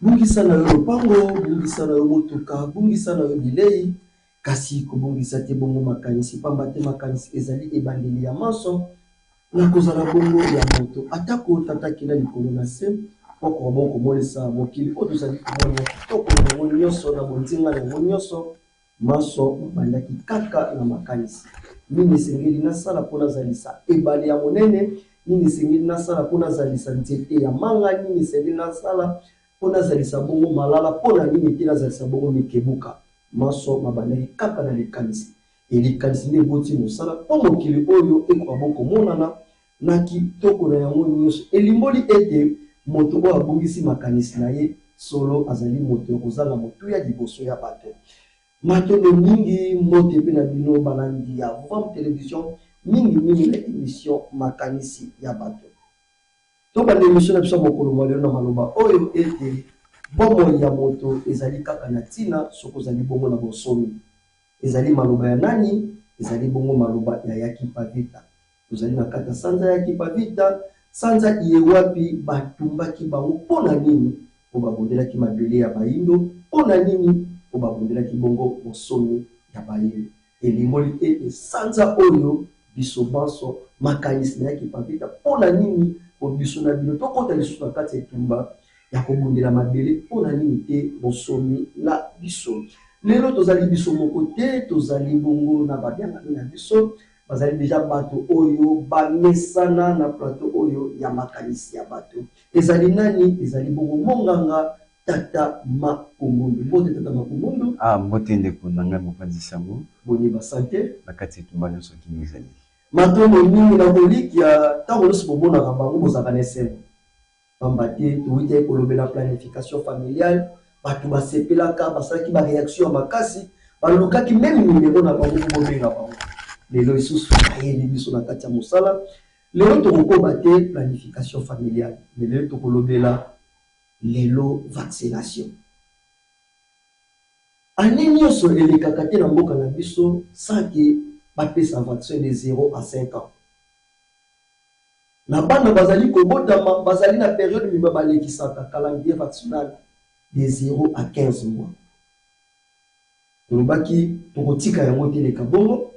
Bungisa na yo lopango, bungisa na yo motuka, bungisa na yo bilei, kasi kobungisa te bongo makanisi, pamba te makanisi ezali ebandeli ya manso na kozala bongo ya moto. Atako Tata akela likolo na se, mpo akoka bongo komonisa mokili oyo tozali komona na kitoko na yango nyonso, na bonzinga na yango nyonso, manso mabandaki kaka na makanisi. Nini esengeli nasala mpo nazalisa ebale ya monene? Nini esengeli nasala mpo nazalisa nzete ya manga? Nini esengeli nasala mpo nazalisa bongo malala? Mpo na nini te nazalisa bongo mikebuka? Manso mabandaki kaka na likanisi. E likanisi nde eboti mosala mpo mokili oyo ekoka bongo komonana na kitoko na yango nyonso. Elimboli ete moto oyo abungisi makanisi na ye solo azali moto ya kozanga motuya liboso ya bato. Matondo mingi, mbote pe na bino balandi ya Vam Television, mingi mingi na emission Makanisi ya bato. Tobanda emission na biso ya mokolo mwa lelo na maloba oyo ete bomoi ya moto ezali kaka na tina soki ozali bongo na bonsomi. Ezali maloba ya nani? Ezali bongo maloba ya Yaki Pavita. Tozali na kati ya sanza ya Kimpa-Vita, sanza iye wapi batumbaki bango mpo na nini? Mpo babundelaki mabele ya Bayindo. Mpo na nini? Mpo babundelaki bongo bonsomi ya Bayindo. Elimboli ete sanza oyo biso banso makanisi na ya Kimpa-Vita mpo na nini? Mpo biso na bino tokota lisusu na kati ya etumba ya kobundela mabele, mpo na nini te bonsomi na biso. Lelo tozali biso moko te, tozali bongo na babiangami na biso. Bazali dejà bato oyo bamesana na plateau oyo ya makanisi ya bato. Ezali nani? Ezali bongo monganga Tata Makumbundu. Mbote Tata Makumbundu. Ah mbote ndeko na ngai mopanzi sango. Boni ba sante? Na kati ya etumba nionso kimia ezali. Matondo mingi na kolikia tango nionso bomonaka bango bozalaka na esengo. Pamba te towutaki kolobela planification familiale, batu basepelaka, basalaki ba reaction ya makasi, balukaki meme numero na bango po bobenga bango. Lelo lisusu bayeli biso na kati ya mosala. Lelo tokokoba te planification familiale, mais lelo tokolobela lelo vaccination. Annee nionso elekaka te na mboka na biso sans que bapesa vaccin de 0 à 5 ans. Na bana bazali kobotama bazali na periode mibimba balekisaka, calendrier vaccinal, de 0 à 15 mois. Tolobaki tokotika yango te eleka bongo,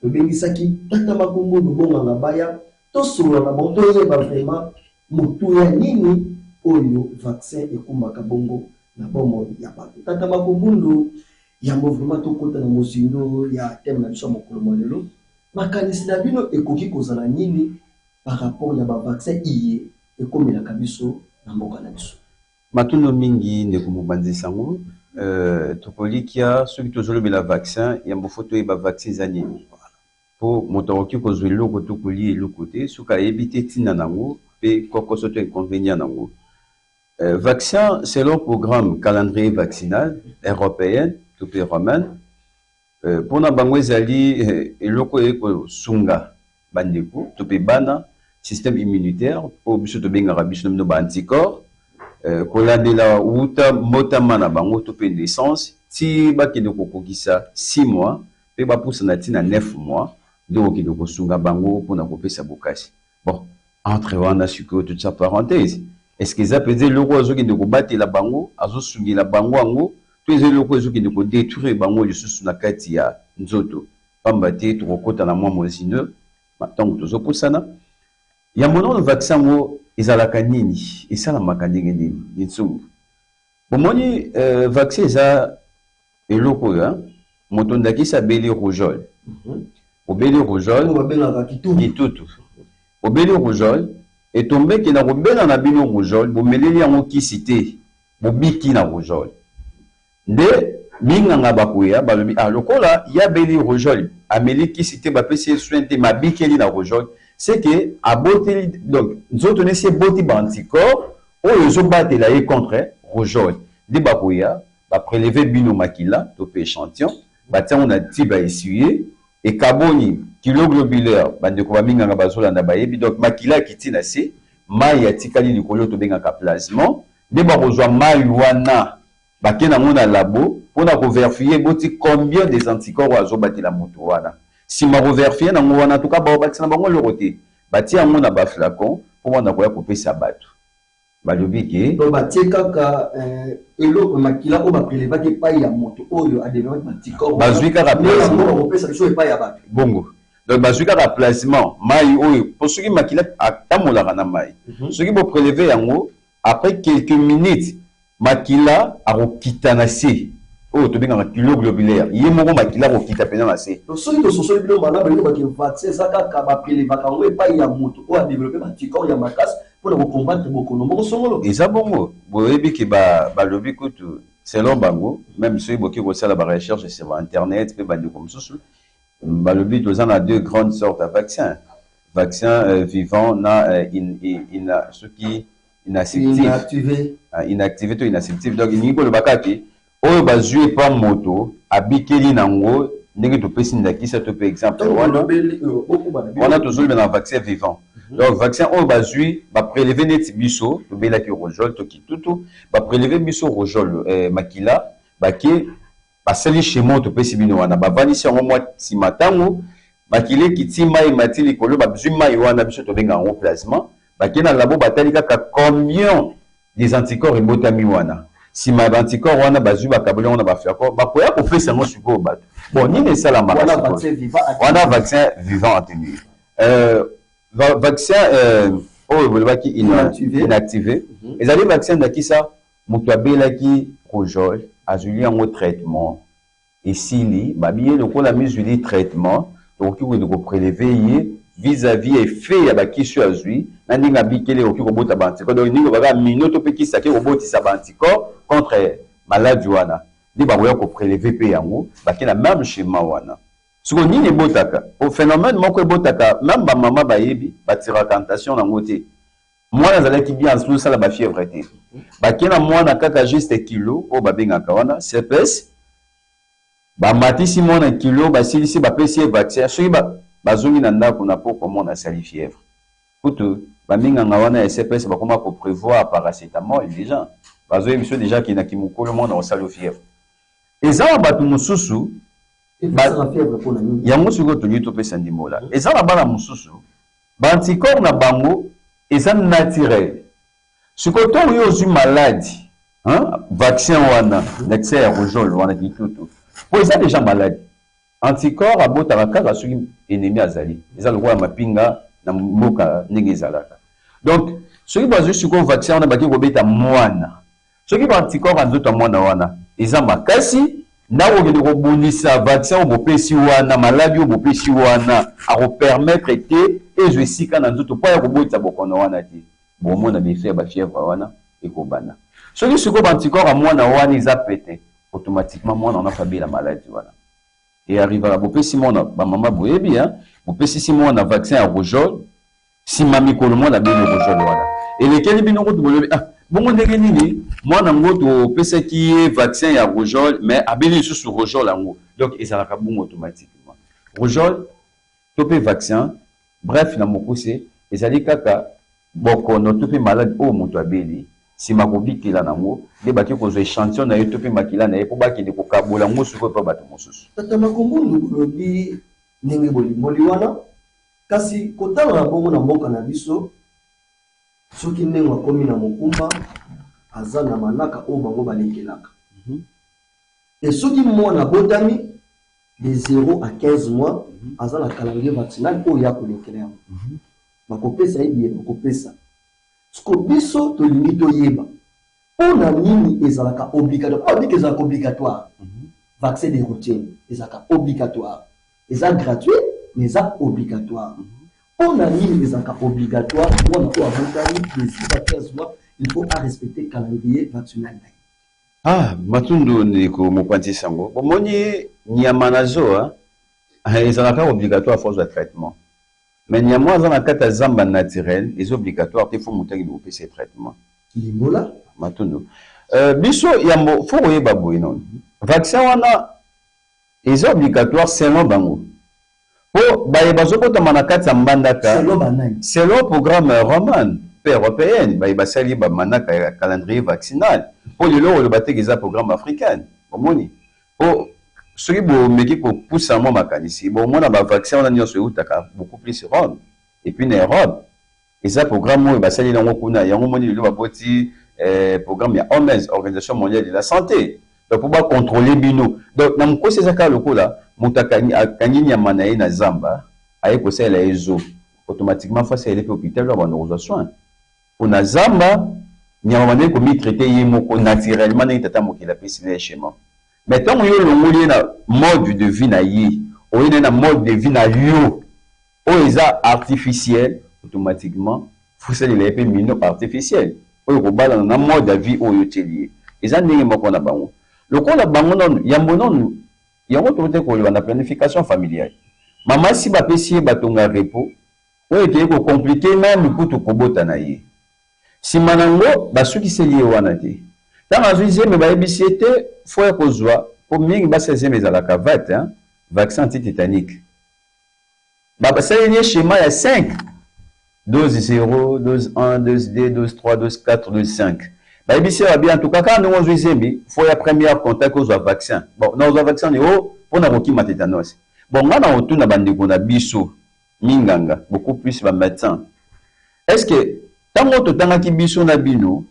tobengisaki tata Makumbundu Bonganga baya tosolola na bango toyeba vraiment motuya nini oyo vaccin ekumbaka bongo na bomoi ya bato. Tata Makumbundu, yambo vraiment tokota na mozindo ya thème na biso ya mokolo mwa lelo, Makanisi na bino ekoki kozala nini par rapport ya ba vaccins iye ekomelaka biso na mboka na biso? Matondo mingi ndeko mobanzi sango. Tokolikya soki tozolobela vaccin yambo faut toyeba vaccin eza nini po moto akoki kozwa eloko to kolia eloko te soki ayebi te tina nango pe kokoso to inconvenient nango. Vaccin selon programme calendrier vaccinal europeenne to pe romaine Mpo na bango ezali eloko oyo ekosunga bandeko to mpe bana, système immunitaire oyo biso tobengaka biso na bino ba anticorps, kolandela wuta mbotama na bango to mpe naissance ti bakende kokokisa 6 mois mpe bapusana ti na 9 mois nde okokende kosunga bango mpo na kopesa bokasi. Bon, entre wana sikoyo totia parenthèse, est ce que eza penza eloko oyo azokende kobatela bango, azosungela bango yango to eza eloko oyo ezokende ko detruire bango lisusu na kati ya nzoto? Pamba te tokokota na mwa mozindo tango tozopusana. Yambo nanu vaccin yango ezalaka nini? Esalamaka ndenge nini? Linsumbu. Bomoni vaccin eza eloko oyo hein, moto ndakisa abeli rougeole. Obeli rougeole, Oyo babengaka kitutu. Kitutu. Obeli rougeole, etombeke na kobela na bino rougeole, bomeleli yango kisi te, bobiki na rougeole. Nde minganga bakoya balobi ah lokola ye abeli rougeole, ameli kisi te, bapesi ye soin te, mais abikeli na rougeole, c'est que aboteli donc nzoto nesi eboti ba anticorps oyo ezobatela ye contre rougeole. Nde bakoya ba prelever bino makila to pe echantillon, batia yango na tube ya essuyer, ekaboni kilo globulaire, ba ndeko ba minganga bazolanda bayebi, donc makila akiti na se, mayi atikali likolo oyo tobengaka plasma, nde bakozwa mayi wana bake nango na labo pona ko verifier eboti combien des anticorps oyo azobatela mutu wana. Sima ko verifier nango wana, en tout cas bakobakisa na bango eloko te, batie yango na ba flacons po banda koya kopesa batu. Balobi ke Donc batie kaka eloko makila oyo baprélevaki epai ya moto oyo adéveloppaki baanticorps. Bazwi kaka nde yango bakopesa biso epai ya bato. Bongo donc bazwi kaka plasma, mai oyo, po soki makila atambolaka na mai, soki boprélever yango, après quelques minutes makila akokita na se, oyo tobengaka kilo globulaire. Ye moko makila akokita mpenza na se. Donc soki tososoli bino malamu, elingi bake vaccin eza kaka baprélevaka yango epai ya moto oyo adéveloppe baanticorps ya makasi mpona kocombattre bokono moko songolo. Eza bongo. Boyebi ke balobi kutu, selon bango, même soki boki kosala barecherche sur internet mpe bandeko mosusu balobi, toza na deux grandes sortes ya vaccin: vaccin vivant na soki inactif. Inactivé. Inactivé to inactif. Donc elingi koloba kaka oyo bazwi epa moto abikeli nango, ndenge topesi ndakisa to mpe exemple wana. Wana tozoloba na vaccin vivant. Donc vaccin oyo bazwi, baprélever neti biso tobelaki rougeole to kitutu, baprélever biso rougeole, makila, bake basali schéma oyo topesi bino wana, bavandisi yango mwa nsima, ntango makila ekiti, mai emati likolo, bazwi mai wana, biso tobenga yango plasma, bake na labo, batali kaka combien des anticorps ebotami wana. Nsima ya baanticorps wana, bazwi, bakaboli yango na baflacon, bakoya kopesa yango sikoyo bato. Bon, nini esalamaka wana? Vaccin vivant atténué. Vaccin oyo bolobaki inactivé ezali vaccin ndakisa moto abelaki rougeole, azwili yango traitement, esili, babi ye lokola mizwili traitement, tokoki kokende koprélever ye vis-à-vis effet ya bakisi oyo azwi na ndenge abikeli, ekoki kobota baanticorps. Donc ndenge baka mino to mpe kisi ake kobotisa baanticorps contre maladie wana, nde bakoya koprélever mpe yango, bake na même schéma wana. Sikoyo nini ebotaka? Po phénomène moko ebotaka, même bamama bayebi, batiraka attention nango te. Mwana azalaki bien, azosala bafièvre te, bake na mwana kaka juste kilo oyo babengaka wana CPS, bamatisi mwana kilo, basilisi, bapesi ye vaccin. Soki bazongi na ndako na pokwa, mwana asali fièvre. Kutu baminganga wana ya CPS bakoma koprévoir paracétamol déjà, bazoyebi biso déjà kendaki mokolo mwana osali fièvre. Eza na bato mosusu yango sikoyo tolingi topesa ndimbola. Eza na bana mosusu, baanticorps na bango eza naturel. Sikoyo ntongo yo ozwi maladie, vaccin wana, vaccin ya rougeole wana, kitutu, po eza déjà maladie, anticorps abotaka kaka soki ennemi azali. Eza lokola mapinga na mboka ndenge ezalaka. Donc soki bazwi sikoyo vaccin wana, baki kobeta mwana, soki baanticorps ya nzoto ya mwana wana eza makasi, ndako okende kobundisa vaccin oyo bopesi wana, maladie oyo bopesi wana akopermettre te ezwa esika na nzoto mpo ya kobotisa bokono wana te. Bomona baeffet ya bafièvre wana ekobanda. Soki sikoyo baanticorps ya mwana wana eza pete, automatiquement mwana wana afabela maladie wana. Earrivaka, bopesi mwana, bamama boyebi, bopesisi mwana vaccin ya rougeole, nsima mikolo mwana abeli rougeole wana, elekeli bino kutu, bolobi: "Ah, bongo ndenge nini mwana yango topesaki ye vaccin ya rougeole, mais abeli lisusu rougeole yango?" Donc ezalaka bongo automatiquement. Rougeole to mpe vaccin, bref, na mokuse, ezali kaka bokono to mpe maladie oyo moto abeli, nsima kobikela nango, nde baki kozwa échantillon na ye to mpe makila na ye mpo bakende kokabola yango sikoyo mpe bato mosusu. Tata Makombundu, bolobi ndenge bolimboli wana, kasi kotala na bongo na mboka na biso, soki ndenge akomi na mokumba, aza na manaka oyo bango balekelaka. E soki mwana abotami de 0 à 15 mois, aza na calendrier vaccinal oyo ya kolekela yango, bakopesa ye biye bakopesa. Siko biso tolingi toyeba mpo na nini ezalaka obligatoire. Mpo abiki ezalaka obligatoire, vaccin de routine ezalaka obligatoire, eza gratuit mais eza obligatoire. Mpo na nini ezalaka obligatoire? Mwana oyo abotami de 6 à 15 mois, il faut arespecter calendrier vaccinal na ye. Ah, matundu, ndeko mopanzi sango, bomoni nyama na zoo ezalaka obligatoire force ya traitement, mais nyama aza na kati ya zamba naturel, eza obligatoire te faut moto akende kopesa traitement. Limbola. Matundu. Biso yambo faut koyeba boye nono, vaccin wana eza obligatoire selon bango, mpo baye bazobotama na kati ya mbandaka. Selon banani? Selon programme roman mpe européenne, baye basali bamanaka ya calendrier vaccinal. Mpo lelo oloba teke eza programme africaine, omoni, mpo soki bomeki kopusa mwa makanisi, bomona bavaccin wana nyonso eutaka beaucoup plus Rome et puis na Europe. Eza programme oyo basaleli yango kuna, yango omoni lelo baboti programme ya OMS, Organisation Mondiale de la Sante. Donc po ba controler bino. Donc na mokuse eza kaka lokola moto akangi akangi nyama na ye na zamba, aye kosalela ye zoo, automatiquement faut asalela ye pe hopital oyo abanda kozwa soin. Po na zamba, nyama abandaki ko mi traiter ye moko naturellement ndenge tata mokili apeseli ye schéma. Mais tango yo olongoli ye na mode de vie na ye, oye na ye na mode de vie na yo oyo eza artificiel, automatiquement faut osalela ye pe mino artificiel oyo ekobalana na mode ya vie oyo yo otieli ye. Eza ndenge moko na bango. Lokola bango nanu, yambo nanu, yango towutaki koloba na planification familiale. Mama si bapesi ye batonga repos, oyo ekeyi ko compliquer nanu kutu kobota na ye. Sima na ngo, basukiseli ye wana te. Tango azwi zemi, bayebisi ye te faut aya kozwa, po mingi basi ya zemi ezalaka vat hein, vaccin anti-tetanique. Basaleli ye schema ya 5, dose 0, dose 1, dose 2, dose 3, dose 4, dose 5. Bayebisi ye babi en tout cas kaka ndenge ozwi zemi, faut oya première contact ozwa vaccin. Bon, nakozwa vaccin nini? Oh, pona kokima tetanos. Bon, nga nakotuna ba ndeko na biso minganga, beaucoup plus ba medecins, est ce que tango totangaki biso na bino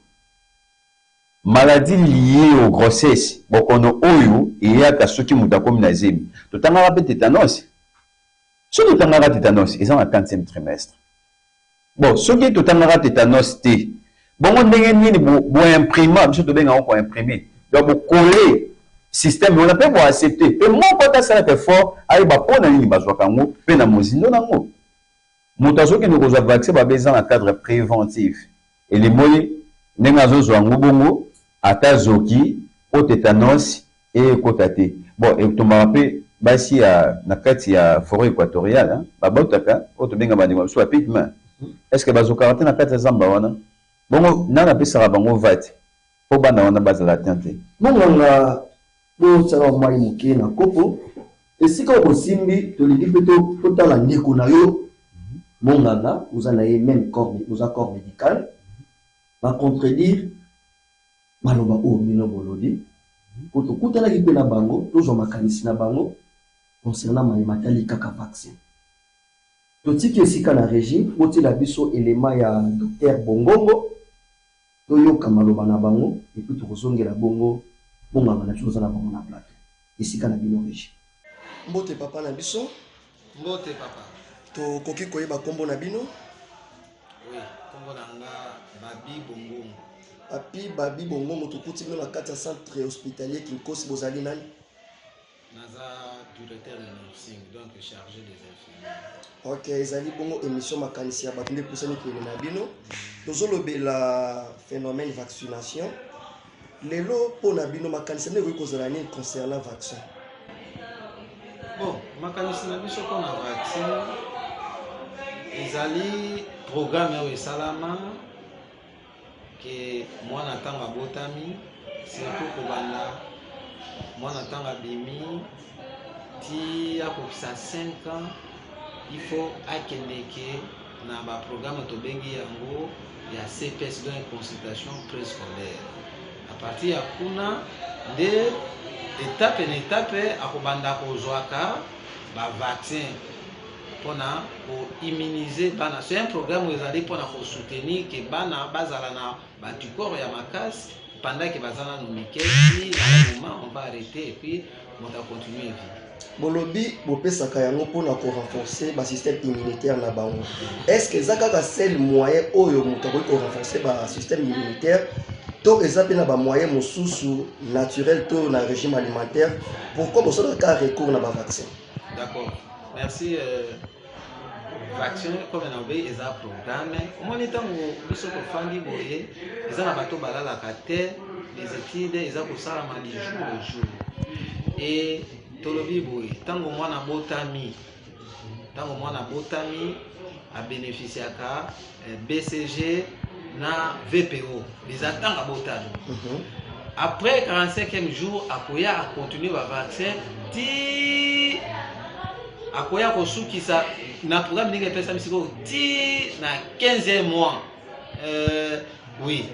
maladie liee aux grossesses, bokono oyo eyaka soki moto akomi na zemi, totangaka pe tetanos? Soki totangaka tetanos, eza na quantième trimestre. Bon, soki totangaka tetanos te, bongo ndenge nini bo, bo imprima, biso tobenga yango ko imprimer, donc bo coller système wana pe bo accepter, pe moko ata asalaka effort ayeba pona nini bazwaka yango pe na mozindo na yango. Moto azokende kozwa vaccin babe eza na cadre preventif, elimoli ndenge azozwa yango bongo ata azoki po tetanos ekota te. Bon, etombaka pe basi ya na kati ya foret equatoriale hein, babotaka oyo tobenga ba ndeko na biso ba pygmees. Est ce que bazokaka te na kati ya zamba wana? Bongo nani apesaka bango vat po bana wana bazala atteint te? Monganga, botiaka mayi moke na kopo esika oyo bosimbi, tolingi pe totala ndeko na yo monganga, oza na ye meme corps, boza corps medical, ba contredire maloba oyo bino bolobi, po tokutanaki pe na bango, tozwa makanisi na bango concernant maye matali kaka vaccin. Totiki esika na regie, botiela biso element ya Docteur Bongongo, toyoka maloba na bango et puis tokozongela bongo monganga na biso toza na bango na plateau. Esika na bino regie. Mbote papa na biso. Mbote papa. Tokoki koyeba kombo na bino? Oui, kombo na nga Babi Bongongo. Papi Babi Bongongo, tokuti bino na kati ya centre hospitalier Kinkosi, bozali nani? Naza directeur ya nursing, donc chargé des infirmières. Ok, ezali bongo émission makanisi ya bato nde epusani pene na bino. Tozolobela phénomène vaccination. Lelo mpo na bino makanisi nde ekoki kozala nini concernant vaccin? Bon, makanisi na biso mpo na vaccin ezali programme oyo esalama ke mwana ntango abotami, surtout kobanda mwana ntango abimi ti akokisa 5 ans, il faut akendeke na ba programme tobengi yango ya CPS, donc consultation préscolaire. À partir ya kuna nde etape na etape akobanda kozwaka ba vaccin mpona ko immuniser bana. C'est un programme oyo ezali mpona ko soutenir ke bana bazala na ba anticorps ya makasi pendant ke baza nanu mike, ti na moment on va arrêter et puis moto a continuer vie. Bolobi bopesaka yango mpona ko renforcer ba système immunitaire na bango. Est-ce que eza kaka seul moyen oyo moto akoki ko renforcer ba système immunitaire to eza mpe na ba moyen mosusu naturel to na régime alimentaire? Pourquoi bosalaka kaka recours na ba vaccin? D'accord, merci. Vaccin comme na obeyi eza programme. Omoni ntango biso tofandi boye, eza na bato balalaka te, les études eza kosalama du jour au jour. Et tolobi boye, ntango mwana abotami, ntango mwana abotami abénéficiaka BCG na VPO eza ntango abotami. Après 45e jour akoya akontinue ba vaccin ti akoya kosukisa na programme ndenge epesami sikoyo ti na 15e mois. Oui,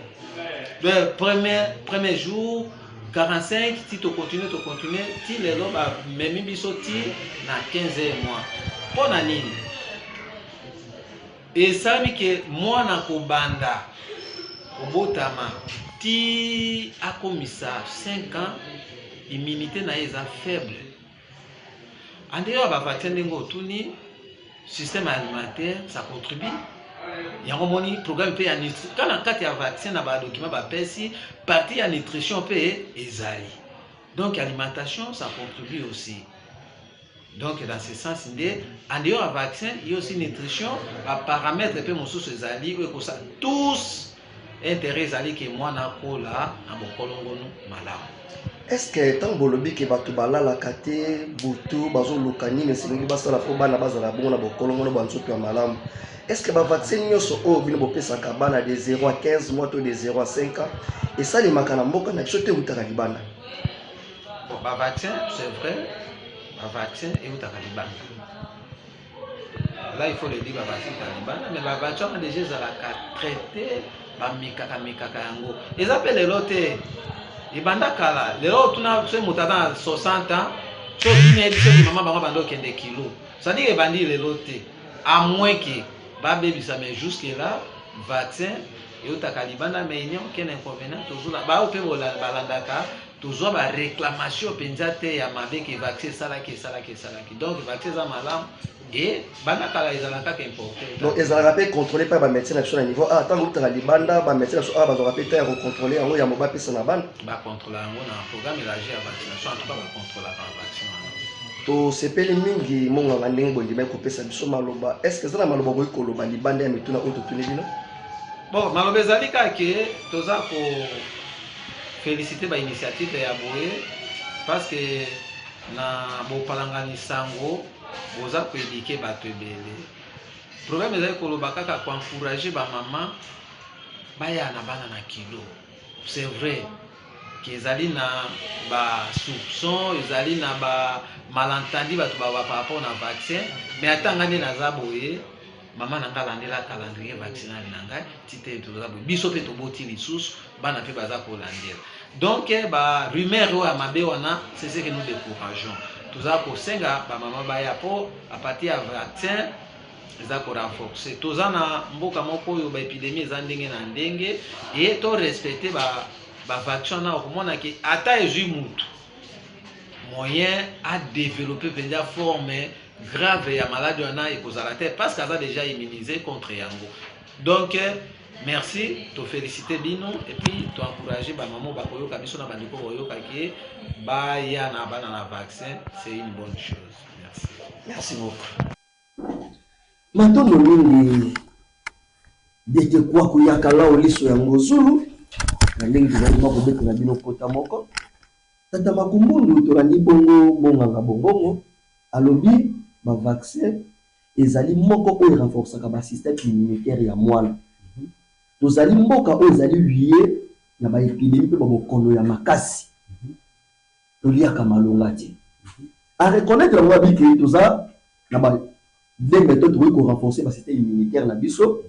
le premier jour 45 ti tokontinue tokontinue ti lelo bamemi biso ti na 15e mois. Mpo na nini? Esalami ke mwana kobanda kobotama ti akomisa 5 ans, immunité na ye eza faible. En dehors ya ba vaccin ndenge otuni, système alimentaire ça contribue. Yango omoni programme mpe ya nutri kaka na kati ya vaccin na ba document bapesi partie ya nutrition mpe ezali. Donc alimentation ça contribue aussi. Donc dans ce sens nde en dehors ya vaccin il y a aussi nutrition, ba paramètres mpe mosusu ezali oyo ekosa tous intérêt ezali ke mwana akola na bokolongono malamu. Est-ce que ntango bolobi ke bato balalaka te butu bazoluka nini esengeli basala mpo bana bazala bongo na bokolongono bwa nzoto ya malamu, est-ce que bavaccin nyonso oyo bino bopesaka bana de 0 à 15 mois to de 0 à 5 ans esalemaka na mboka na biso te, eutaka libanda? Bon, ba vaccin c'est vrai, ba vaccin eutaka libanda. Là il faut le dire, ba vaccin eutaka libanda, mais ba vaccin wana déjà ezalaka traité, bamekaka mekaka yango. Eza mpe lelo te, ebanda kala. Lelo otuna soki moto aza na 60 ans, soki otuni yebi soki mama bango banda okende kilo, c'est-à-dire ebandi lelo te, à moins que babebisa, mais jusque là vaccin eutaka libanda. Mais il n'y a aucun inconvénient, tozula bao mpe balandaka, tozwa ba réclamation mpenza te ya mabe ke vaccin esalaki esalaki esalaki. Donc vaccin eza malamu e banda kala ezalaka kaka importé. Donc ezalaka mpe contrôlé mpe bamédecin na biso na niveau a ntango eutaka libanda, bamédecin na biso a bazwaka mpe temps ya kocontrôle yango yambo bapesa na bana? Bacontrôla yango na programme élargi ya vaccination. En tout cas bacontrôlaka vaccin wana. Tosepeli mingi, monganga, ndenge bondimaki kopesa biso maloba. Est ce que eza na maloba boyi koloba libanda ya mituna oyo totuni bino? Bon, maloba ezali kaka ke toza ko féliciter ba initiative ya boye, parce que na bopalangani sango boza koéduquer bato ebele. Programme ezali koloba kaka koencourager bamama baya na bana na kilo. C'est vrai ke ezali na basoupçon, ezali na bamalentendu, bato baba par rapport na vaccin, mais ata ngai nde naza boye, mama na ngai alandela calendrier vaccinal na ngai ti te toza boye. Biso mpe toboti lisusu bana mpe baza kolandela. Donc ba rumeur oyo ya mabe wana, c'est ce que nous décourageons. Toza kosenga bamama baya mpo à partir ya vaccin eza korenforcer. Toza na mboka moko oyo baépidémie eza ndenge na ndenge e to respecte bavaccin wana, okomona ke ata ezwi mutu, moyen adévelopper mpenza forme grave ya maladi wana ekozala te, parce que aza déjà immunisé contre yango. Donc merci, tofélicité bino et puis toencourage bamama bakoyoka biso na bandeko boyokaki baya na bana na vaccin, c'est une bonne chose. Merci. Merci beaucoup. Matondo mingi, Dete Kwaku Yakala Oliso ya Ngozulu, na ndenge tozali mwa kobetela bino kota moko. Tata Makumbundu, tolandi bongo monganga Bongongo alobi bavaccin ezali moko oyo renforçaka basystème immunitaire ya mwana. Tozali mboka oyo ezali lié na baépidémie mpe babokono ya makasi, toliaka malonga te. Areconnaître yango, abi ke toza na ba deux méthodes tokoki korenforcer basystème immunitaire na biso,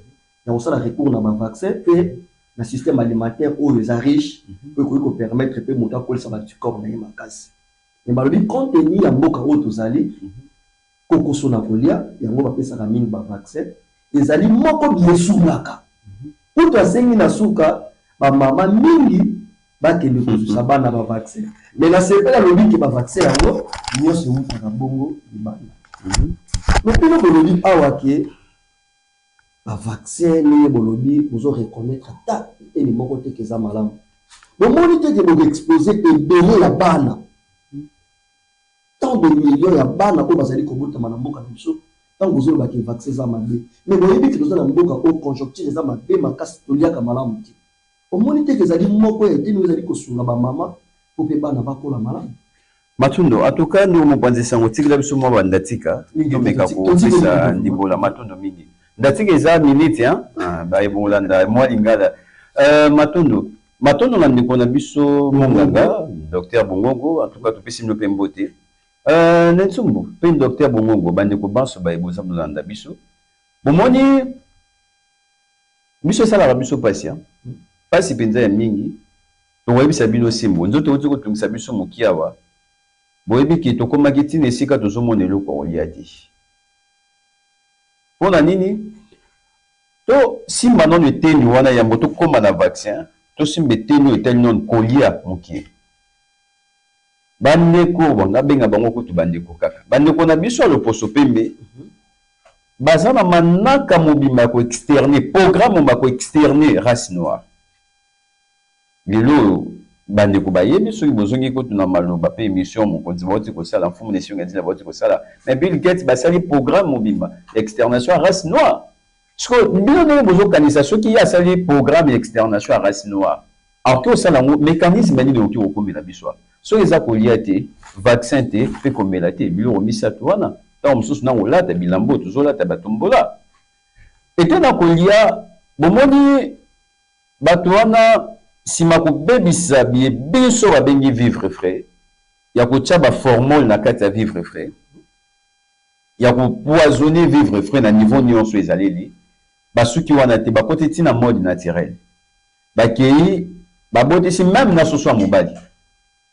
ya kosala recours na bavaccin mpe na système alimentaire oyo eza riche, oyo ekoki kopermettre mpe moto akolisa baanticorps na ye makasi. Me balobi, compte tenu ya mboka oyo tozali kokoso na kolia, yango bapesaka mingi bavaccin, ezali moko biesungaka. Kutu asengi na suka bamama mingi bakende kozwisa bana bavaccin. Me na sepeli alobi ke bavaccin yango nyonso eutaka bongo libanda. Me bino bolobi awa ke bavaccin, ndenge bolobi, bozo reconnaître ata eteni moko te ke eza malamu. Bomoni te ke bokoexpose ebele ya bana, tant de millions ya bana oyo bazali kobotama na mboka na biso, ntango bozoloba ke vaccin eza mabe, me boyebi ke toza na mboka oyo conjoncture eza mabe makasi, toliaka malamu te? Omoni te ke ezali moko ya eteni oyo ezali kosunga bamama mpo mpe bana bakola malamu? Matondo. En tout cas, ndeko mopanzi sango, tikela biso mwa bandatika tomeka kopesa ndimbola. Matondo mingi. Ndatika eza minute baye bolanda mwa lingala. Matondo, matondo na ndeko na biso monganga docteur Bongongo. En tout cas topesi bino mpe mbote na ntsumbu mpe docteur Bongongo, bandeko banso baye boza bolanda biso. Bomoni biso, esalaka biso mpasi, mpasi mpenza ya mingi. Tokoyebisa bino sembo, nzoto euti kotungisa biso moke awa. Boyebi ke tokomaki ntina esika tozomona eloko ya kolia te. Mpo na nini? Tosimba nano eteni wana yambo tokóma na vaccin. Tosimba eteni oyo etali nano kolia mokie. Bandeko, bon, nabenga bango kutu bandeko kaka, bandeko na biso ya loposo pembe baza na manaka mobimba ya koexterner, programme mobimba ya koexterner race noire. Lelo oyo bandeko bayebi, soki bozongi kutu na maloba mpe émission mokonzi bauti kosala, mfumu na esionga nzila bauti kosala, mais Bill Gates basali programme mobimba ya externation ya race noire. Sikoyo bino ndenge bozokanisa, soki ye asali programme ya externation ya race noire, akoki kosala yango mécanisme nini okoki kokomela biso awa? Soki eza kolia te, vaccin te, mpe komela te, biloko misato wana, ntango mosusu na kolata bilamba oyo tozolata batombola ete na kolia. Bomoni bato wana, nsima kobebisa biye biso babengi vivre frais, ya kotia baformol na kati ya vivre frais, ya kopoisonner vivre frais na niveau nyonso ezaleli, basuki wana te, bakoti ntina mode naturel, bakei babotisi même na soso ya mobali.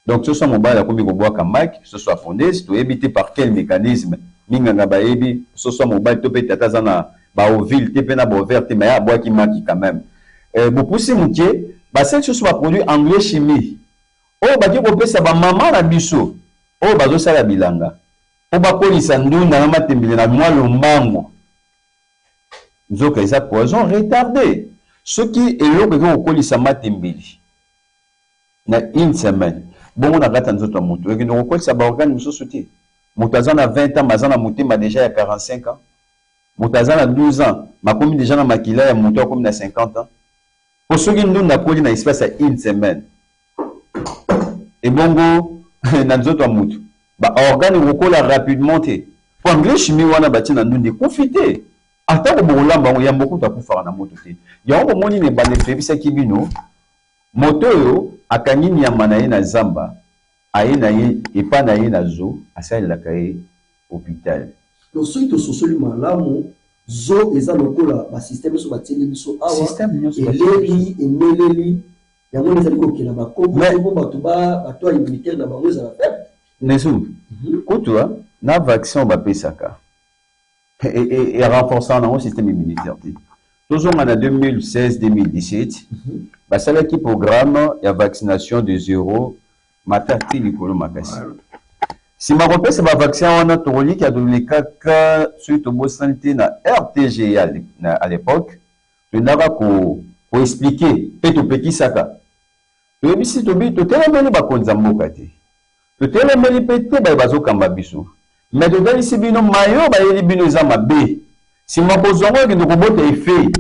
Donc soso ya mobali akomi kobwaka maki, soso ya pondeuse. Toyebi te par quel mécanisme, minganga bayebi, soso ya mobali to mpe tata aza na baovule te mpe na baovaire te, mais abwaki maki quand même. Bopusi moke, basali soso baproduit engrais chimie oyo baki kopesa bamama na biso oyo bazosala bilanga mpo bakolisa ndunda na matembele na mwa lombango. Nzoka eza poison retardé. Soki eloko ekoki kokolisa matembele na une semaine, bongo na kati ya nzoto ya moto ekende kokolisa baorgane mosusu te. Moto aza na 20 ans, aza na motema déjà ya 45 ans. Moto aza na 12 ans, bakomi déjà na makila ya moto akomi na 50 ans. Po soki ndunda akoli na espace ya une semaine, ebongo na nzoto ya motu baorgane ekokola rapidement te? Po engrais chimie wana batie na ndunda ekufi te, atako bokolamba yango, yambo kutu akufaka na moto te. Yango bomoni, na ebandeli toyebisaki bino, moto oyo akangi nyama na ye na zamba, aye na ye epa na ye na zoo, asalelaka ye hôpital. Donc soki tososoli malamu, zoo eza lokola basystème nyonso batieli biso awa. Système nyonso batieli. Eleli emeleli yango nde ezali kokela bakoko mpo bato bato ya immunitaire na bango ezala faible. Nesu kutu na vaccin oyo bapesaka erenforçant nango système immunitaire te. Tozonga na 2016 2017, basalaki programme ya vaccination de zéro mata ti likolo makasi. Nsima kopesa bavaccin wana, tokoliki tolekaka, soki tobosani te, na RTG à l'époque, toyendaka koexpliquer mpe topekisaka. Toyebisi, tobi totelemeli bakonzi ya mboka te, totelemeli mpe te baye bazokamba biso, mais totalisi bino mayo bayeli bino eza mabe. Nsima kozwa yango, ekende kobota effet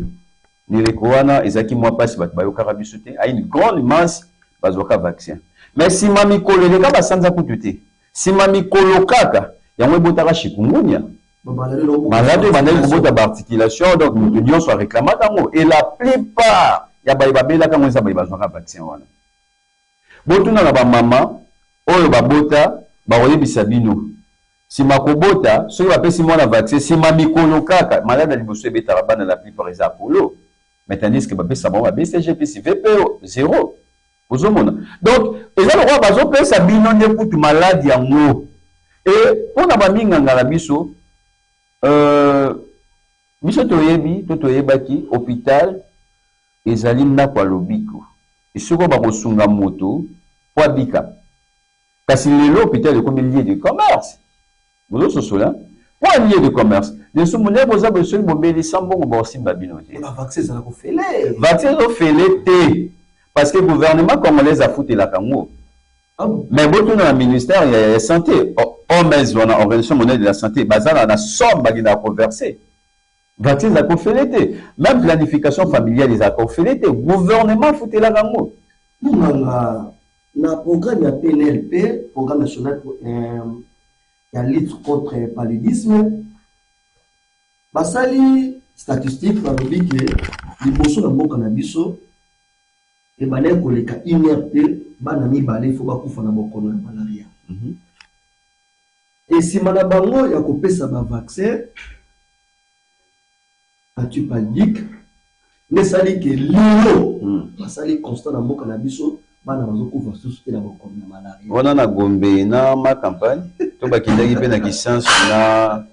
neleko wana ezalaki mwa mpasi. Bato bayokaka biso te, a une grande masse bazwaka vaccin, mais nsima mikolo eleka, basanza kutu te, nsima mikolo kaka yango ebotaka chikungunya, maladi oyo bandaki kobota baarticulation. Donc moto nyonso aréclamaka yango, et la plupart ya baye babelaka yango eza baye bazwaka vaccin wana. Botuna na bamama oyo babota, bakoyebisa bino, nsima kobota, soki bapesi mwana vaccin, nsima mikolo kaka maladi ya liboso ebetaka bana, la plupart eza apollo, mais tandis que bapesa bango ba BCG plus VPO zéro. Ozomona, donc eza lokola bazopesa bino nde kutu maladi yango. E mpona baminganga na biso, biso toyebi to toyebaki, hôpital ezali ndako ya lobiko, esika bakosunga moto po abika. Kasi lelo hôpital ekomi lieu de commerce. Bozososola mpo ya lieu de commerce, lisumu nde boza boye. Soki bobelisa mbongo, bakosimba bino te. Vaccin ezala kofele. Vaccin ezofele te, parce que gouvernement congolaise afutelaka yango. Mais botuna na ministère ya santé, OMS wana, Organisation mondiale de la santé, baza na somme bakendaka koverser. Vaccin ezalaka kofele te, même planification familiale ezalaka kofele te, gouvernement afutelaka yango. Monganga, na programme ya PNLP, programme national ya lutte contre paludisme, basali statistique, balobi ke liboso na mboka na biso ebandaki koleka une heure te, bana mibale fo bakufa na bokono ya malaria. Esima na bango ya kopesa bavaccin antipaludique, nde esali ke lelo basali constat na mboka na biso, bana bazokufa susu te na bokono ya malaria. Wana na Gombe na ma campagne to bakendaki mpe na Kisansu na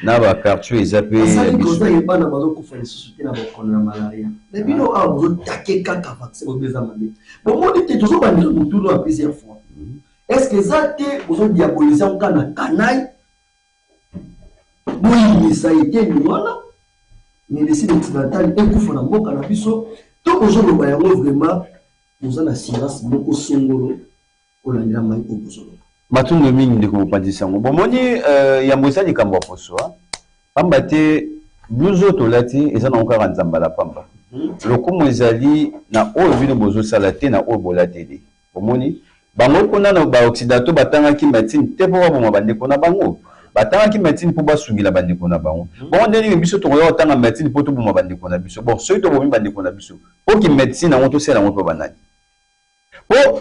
Na ba quartier eza pe ya biso. Basali bana bazokufa lisusu te na bokono ya malaria. Mais bino awa bozotake kaka vaccin bobi eza mabe. Bomoni te tozobandela motuna ya plusieurs fois. Est-ce que eza te bozodiabolise yango kaka na canaille boyinisa eteni wana médecine occidentale ekufa na mboka na biso to bozoloba yango vraiment boza na assurance moko songolo kolandela mai oyo bozoloba. Matondo mingi ndeko mopanzi sango. Bomoni yambo eza likambo ya poso, pamba te blouse oyo tolati eza nango kaka nzambala pamba. Lokumu ezali na oyo bino bozosala te na oyo bolateli. Bomoni bango kuna na ba occidentaux batangaki médecine te mpo baboma bandeko na bango. Batangaki médecine mpo basungila bandeko na bango. Bongo nde nini biso tokoya kotanga médecine mpo toboma bandeko na biso? Bon, soki tobomi bandeko na biso, mpo ki médecine yango tosala yango mpo banani? Po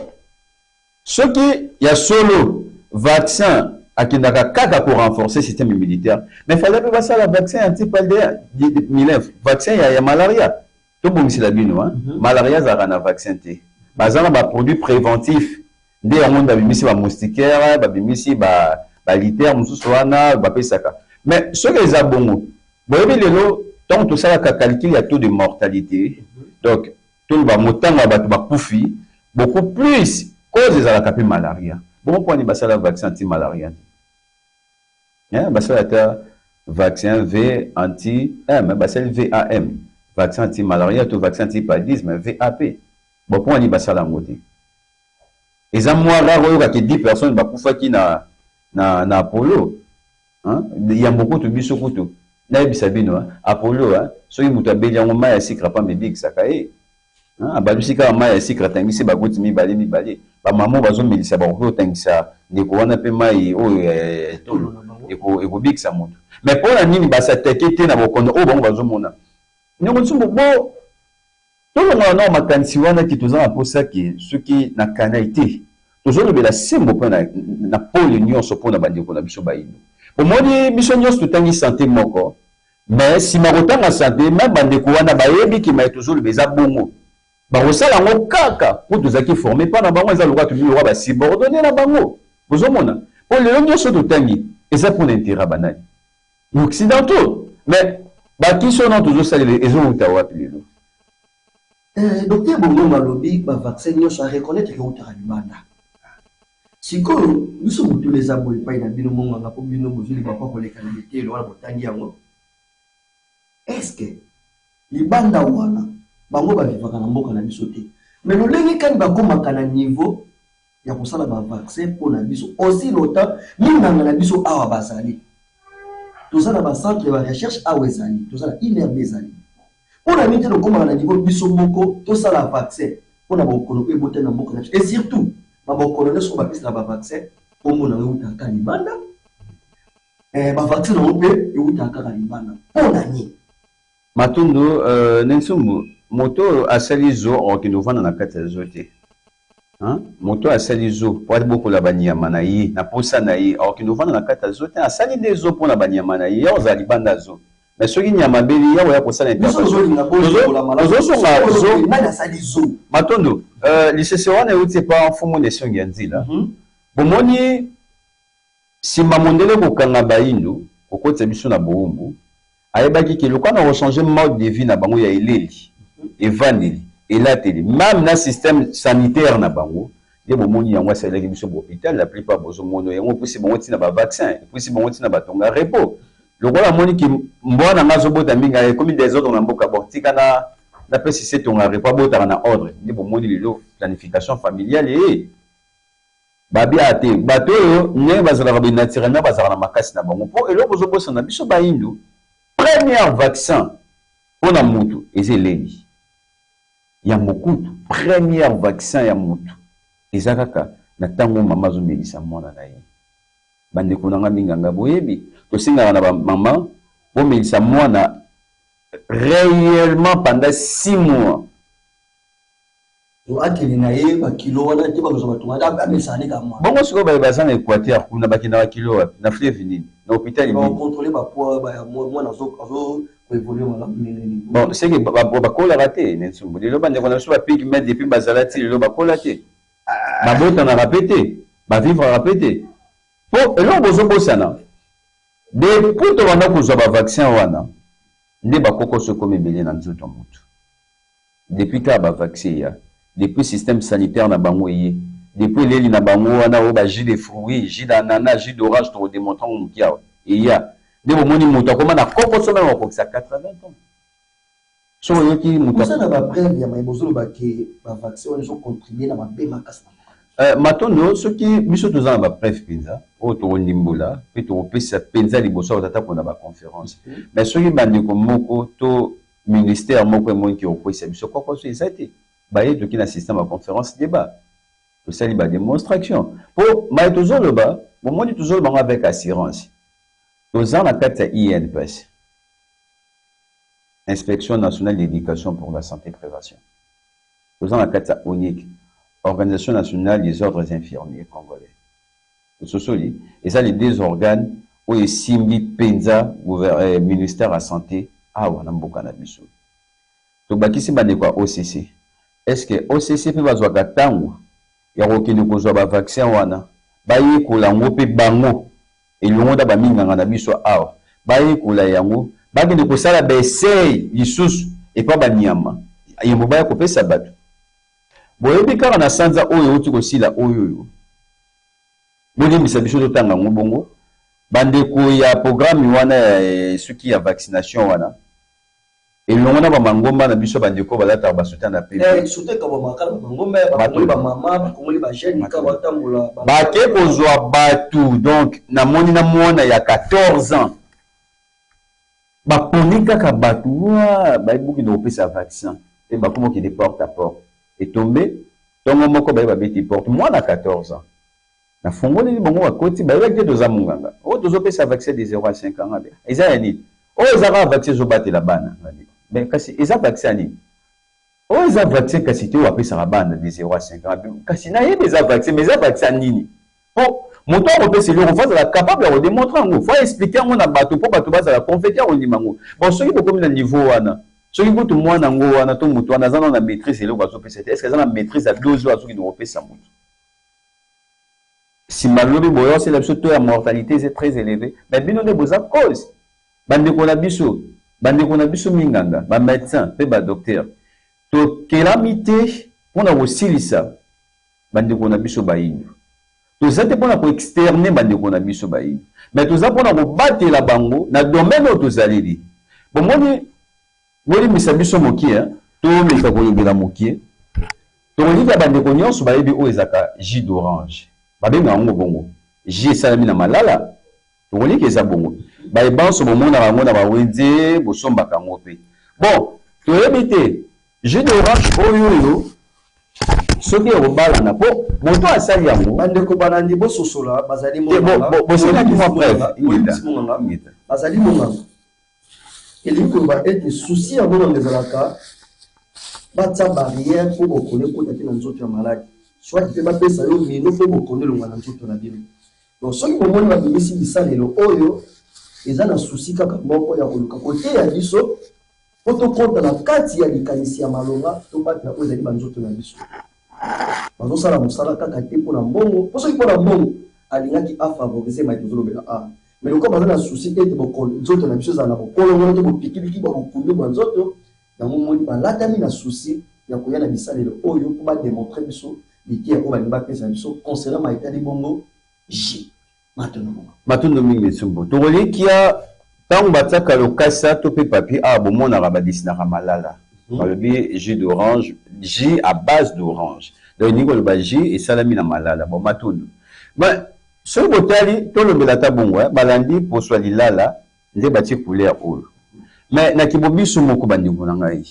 soki ya solo vaccin akendaka kaka ko renforcer système immunitaire, mais fallait pe basala vaccin anti-paludéen, vaccin ya malaria. Tobongisela bino, hein? Malaria azalaka na vaccin te. Baza na ba produits préventifs. Nde yango nde babimisi ba moustiquaires, babimisi ba litières mosusu wana bapesaka. Mais soki eza bongo, boyebi lelo ntango tosalaka calcul ya taux de mortalité, donc toloba motango ya bato bakufi beaucoup plus cause ezalaka mpe malaria. Bongo mpo nini basala vaccin anti malaria te? Basala ata vaccin V anti M, basali VAM, vaccin anti malaria to vaccin anti paludisme VAP. Bon, mpo nini basala yango te? Eza mwa rare oyokaki 10 personnes bakufaki na Apollo. Yambo kutu biso kutu nayebisa bino Apollo, soki moto abeli yango mai ya sucre pamba ebikisaka ye. Abalusi kaka mai ya sucre, atangisi bagoti mibale mibale. Bamama bazomelisa bakoki kotangisa ndeko wana mpe mai oyo ya tolo ekobikisa moto. Mais mpona nini basatake te na bokono oyo bango bazomona? Ndeko Nsumbu, bo tolongola nao makanisi wana ki toza na mposa ke soki na kanai te tozolobela sembo mpe na pole nyonso mpona bandeko na biso bayindo. Bomoni biso nyonso totangi santé moko, mais nsima kotanga santé même bandeko wana bayebi ke mai tozoloba eza bongo, bakosala yango kaka mpo tozalaki formé mpa na bango. Eza lokola tobi lokola basubordonné na bango. Bozomona mpo lelo nyonso totangi eza mpona intérêt ya banani? Occidentaux. Mais bakisi wana tozosalela ezowuta wapi lelo? Docteur Bongongo alobi bavaccin nyonso areconnaître ke eutaka libanda. Sikoyo biso motuna eza boye epai na bino monganga, mpo bino bozwi libakwa koleka na biteyelo wana botangi yango, est-ce libanda wana bango bavivaka na mboka na biso te? Mais lolenge kani bakomaka na niveau ya kosala bavaccin mpo na biso aussi longtemps minganga na biso awa bazali? Toza na bacentre ya barecherche awa ezali, toza na INRB ezali. Mpo na nini te tokomaka na niveau biso moko tosala vaccin mpo na bokono oyo ebotami na mboka na biso? Et surtout babokono nyonso oyo bapesaka bavaccin, kombo na yango eutaka kaka libanda, bavaccin yango mpe eutaka kaka libanda. Mpo na nini? Matundu ne Nsumbu, moto oyo asali zoo akokende kovanda na kati ya zoo te. Moto oyo asali zoo po abokola banyama na ye na posa na ye akokende kovanda na kati ya zoo te. Asali nde zoo mpona banyama na ye, ya kozala libanda ya zoo. Mais soki nyama abeli, ya koya kosala intervention. Tozozonga zoo. Nani asali zoo? Matondo, lisese wana euti epa mfumu Nesongi ya Nzila. Bomoni nsima mondele kokanga bayindo kokotisa biso na bowumbu, ayebaki ke lokola na kochanger mode de vie na bango ya eleli, evandeli, elateli, même na système sanitaire na bango, nde bomoni yango asalelaki biso bahôpital. La plupart bozomona yango epusi bango ntina bavaccin, epusi bango ntina batonga repos. Lokola amoni ke mbwa na nga azobota mingi, ekomi désordre na mboka, bon, tika na napesi se tonga repos abotaka na ordre. Nde bomoni lelo planification familiale eye babia te. Bato oyo ndenge bazalaka boye naturellement bazalaka na makasi na bango. Mpo eloko ozobosana, biso bayindu, première vaccin mpona mutu eza eleli ya mokutu. Première vaccin ya mutu eza kaka na ntango mama azomelisa mwana na ye. Bandeko na nga minganga boyebi, tosengaka na bamama bomelisa mwana réellement pendant 6 mois. Akende na ye bakilo wana te, bakozwa bato amesana ne kaka mwana. Bongo sikoyo baye baza na Équateur kuna bakendaka kilo wapi? Na fleuve nini? Na hôpital nini? Bacontrôle bapoids mwana azo koévolue malamu ndenge nini? Bon, seke bakolaka te na Nsumbu. Lelo bandeko na biso bapygmées depuis bazala ti lelo bakola te, babotanaka mpe te, bavivraka mpe te. Mpo eloko bozobosana, Depuis tobanda kozwa ba vaccin wana nde ba kokoso ekomi ebele na nzoto ya mutu. Depuis kaka ba vaccin eya, depuis système sanitaire na bango eye, depuis eleli na bango wana oyo ba jus de fruits, jus d'ananas, jus d'orange toko demontrer yango muke awa eya nde bomoni mutu akoma na kokoso meme akokisa 80 ans. Soki oyoki mutu. Boza na ba preuve ya maye bozoloba ke ba vaccin wana ezo contribuer na mabe makasi na mboka na biso? Matondo, soki biso toza na ba preuve penza oyo toko ndimbola pe toko pesa penza liboso ya ba tata pona ba conference. Mais soki ba ndeko moko to ministère moko emoni ke okweyisa biso kokoso eza te. Baye toke na système ya conference debat. Tosali ba demonstraction. Po maye tozo loba, bomoni tozo loba yango avec assurance. Toza na kati ya INPS. Inspection nationale d'education pour la sante prevention. Toza na kati ya ONIC, Organisation nationale des ordres infirmiers congolais. Ososoli? Eza les deux organes oyo esimbi penza ministère ya sante awa na mboka na biso. Tobakisi bandeko ya OCC. Est-ce que OCC pe bazwaka tango ya kokende kozwa ba vaccins wana bayekola yango pe bango elongo na ba minganga na biso awa bayekola yango bakende kosala ba essais lisusu epa ba nyama yambo baya kopesa batu? Boyebi kaka na sanza oyo ewuti kosila oyo oyo, bolimbisa biso totanga yango bongo, ba ndeko ya programme wana ya soki ya vaccination wana elongo na ba mangomba na biso ba ndeko balataka ba soutane ya pembe. Eh, soutane ekabwamaka kaka na ba mangomba ya ba kongoli ba mama, ba kongoli ba jeune kaka batambola. Bake kozwa batu donc namoni na mwana ya 14 ans Baponi kaka batu waa bayebi bokende kopesa vaccin pe bakomi kokende porte à porte etombe tongo moko baye babeti porte mwana 14 ans nafongoleli bango bakoti bayebaki te toza munganga oyo tozopesa vaccin de 0 à 5 ans ngabe eza ya nini oyo eza kaka vaccin ezobatela bana ngabe mais kasi eza vaccin ya nini oyo eza vaccin kasi te oyo apesaka bana de 0 à 5 ans kasi nayebi eza vaccin mais eza vaccin ya nini Po moto akopesa eloko faut azala capable ya ko demontrer yango, faut a expliquer yango na bato po bato bazala convaincu ya kondima yango. Bon soki bokomi na niveau wana, soki kutu mwana yango wana to moto wana aza nanu na maitrise ya eloko azopesa te, est ce que aza na maitrise ya dose oyo azokende kopesa moto? Sima lobi boya osela biso taux ya mortalite eza très eleve, mais bino nde boza cause. Ba ndeko na biso, ba ndeko na biso minganga, ba medecins pe ba docteurs, tokelami te pona kosilisa ba ndeko na biso bayindo. Toza te pona ko externer ba ndeko na biso bayindo, mais toza pona kobatela bango na domaine oyo tozaleli. Bomoni, bolimbisa biso mokie hein, tomeka kolobela mokie. Tokolika ba ndeko nionso bayebi oyo ezalaka jus d'orange. Babengaka yango bongo. Jus esalami na malala. Tokolika eza bongo. Baye banso bomonaka yango na ba wenze, bosombaka yango pe. Bon, toyebi te Jus d'orange oyo oyo soki ekobalana po moto asali yango. Bandeko balandi bososola bazali monganga. Bosenaki mwa preuve. Ingeta. Bazali monganga. Elingi koloba ete souci ya monganga ezalaka batia barrière mpo bokono ekota te na nzoto ya maladi, soit mpe bapesa yo mino mpo bokono elongwa na nzoto na bino. Donc soki bomoni babimisi bisalelo oyo eza na souci kaka moko ya koluka koteya biso Mpo tokota na kati ya likanisi ya malonga, tobatela oyo ezali banzoto na biso. Bazosala mosala kaka te mpo na mbongo, mpo soki mpo na mbongo, alingaki a favoriser maye tozolobela awa. Mais lokola baza na souci ete bokolo, nzoto na biso ezala na bokolongono to bopikiliki bwa bokundu bwa nzoto, yango omoni balatami na souci ya koya na bisalelo oyo mpo ba demontrer biso liteya oyo balingi bapesa biso concernant maye etali bongo jus. Matondo mama. Matondo mingi Nsumbu. Tokolikia tango batiaka lokasa to pe papier awa bomonaka ba dessinaka malala. Balobi jus d'orange, jus à base d'orange. Donc elingi koloba jus esalami na malala. Bon matondo. Mais soki botali tolobela ata bongo hein, balandi poso ya lilala nde batie couleur oyo. Mais na kibobiso moko bandeko na ngai,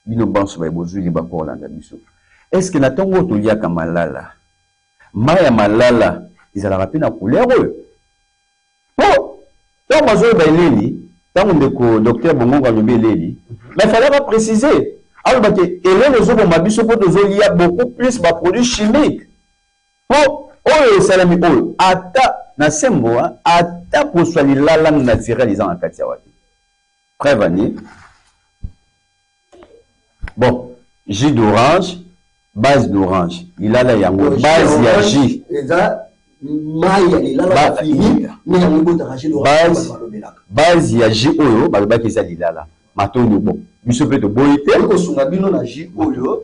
bino banso baye bozui libaku ya kolanda biso. Est ce que na tongo oyo toliaka malala, Mayi ya malala ezalaka pe na couleur oyo? Po tango bazoloba eleli, tango ndeko docteur Bongongo alobi eleli, mais fallait ba preciser, aloba ke eleli ezoboma biso po tozolia beaucoup plus ba produits chimiques. Po oyo esalami oyo ata na sembo hein, ata poso ya lilala naturel eza na kati awa te. Preuve en est, Bon, jus d'orange, base d'orange, lilala yango, base ya jus. Eza Mayi ya lilala bafini nde yango ebotaka jus d'orange balobelaka. Base ya jus oyo balobaki eza lilala. Matondo bon biso pe toboyi te. Tokoki kosunga bino na jus oyo.